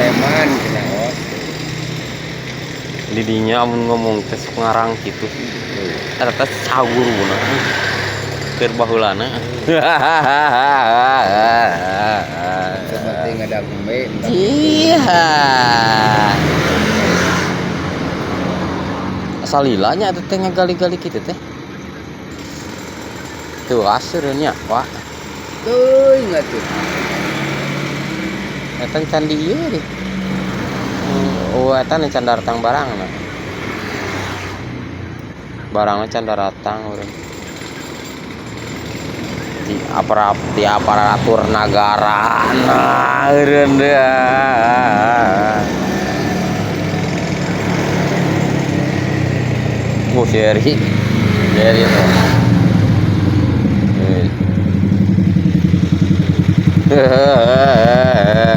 Preman cenah, oh. Didinya amun ngomong teh sok ngarang kitu. Eta teh saguruna. Keur baheulana. Seperti ngadagung we. Iya. Salila nya eta teh ngagali-gali kitu teh. Tuh aseureun nya, Pak. Teuing atuh. Eta candi ieu deh. Oh, eta nu can daratang barangna. Barangna can daratang urang. Di aparat di aparatur nagara nah eureun deui. Oh, si Eri. Si Eri tuh. Eh.